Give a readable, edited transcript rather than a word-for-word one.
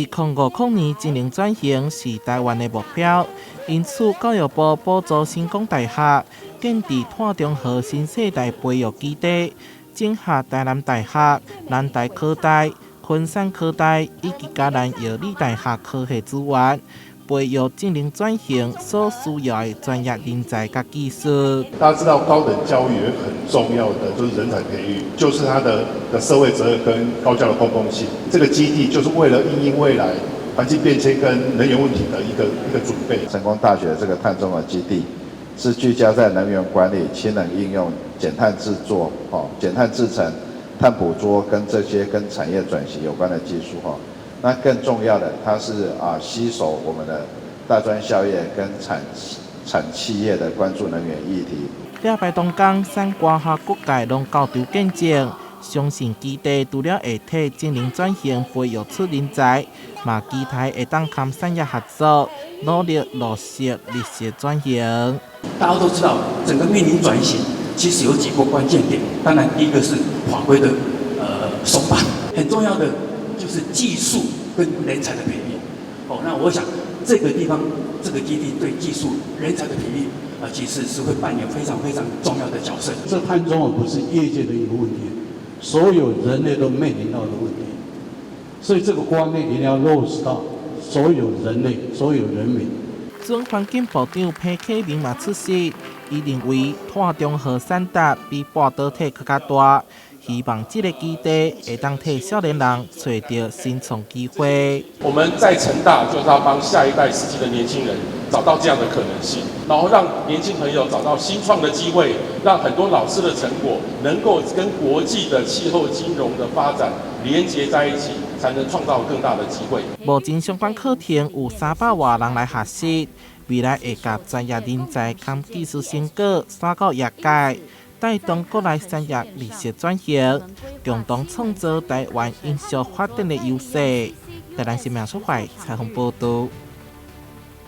2050年淨零轉型是台灣的目標，因此教育部補助成功大學建置碳中和新世代培育基地，整合台南大學、南台科大、昆山科大以及嘉南藥理大學科學資源，培育淨零轉型所需要的專業人才佮技術。大家知道高等教育有很重要的就是人才培育，就是它的社會責任跟高教的公共性。這個基地就是為了因應未來環境變遷跟能源問題的一個準備。成功大學這個碳中和基地是聚焦在能源管理、氫能應用、減碳製作、哦減碳製程、碳捕捉跟這些跟產業轉型有關的技術，哈。那更重要的，它是啊，攜手我們的大專校院跟產企業的關注能源議題。這擺東江產官學各界攏到場見證，相信基地除了會替淨零轉型培育出人才，嘛期待會當和產業合作，努力落實綠色轉型。大家都知道，整個面臨轉型，其實有幾個關鍵點。當然，第一個是法規的鬆綁，很重要的就是技術跟人才的培育。哦，那我想這個地方這個基地對技術人才的培育啊，其實是會扮演非常非常重要的角色。這碳中和不是業界的一個問題，所有人類都面臨到的問題，所以這個觀念一定要落實到所有人類、所有人民。準環境部長彭啟明嘛出席，伊認為碳中和產值比半導體閣較大，希望這個基地會當替少年人揣著新創機會。我們在成大就是要幫下一代世紀的年輕人找到這樣的可能性，然後讓年輕朋友找到新創的機會，讓很多老師的成果能夠跟國際的氣候金融的發展連結在一起，才能創造更大的機會。目前相關課程有300外人來學習，未來會共專業人才佮技術成果散到業界，帶動國內產業綠色轉型，共同創造台灣永續發展的優勢。台南新聞出發採訪報導。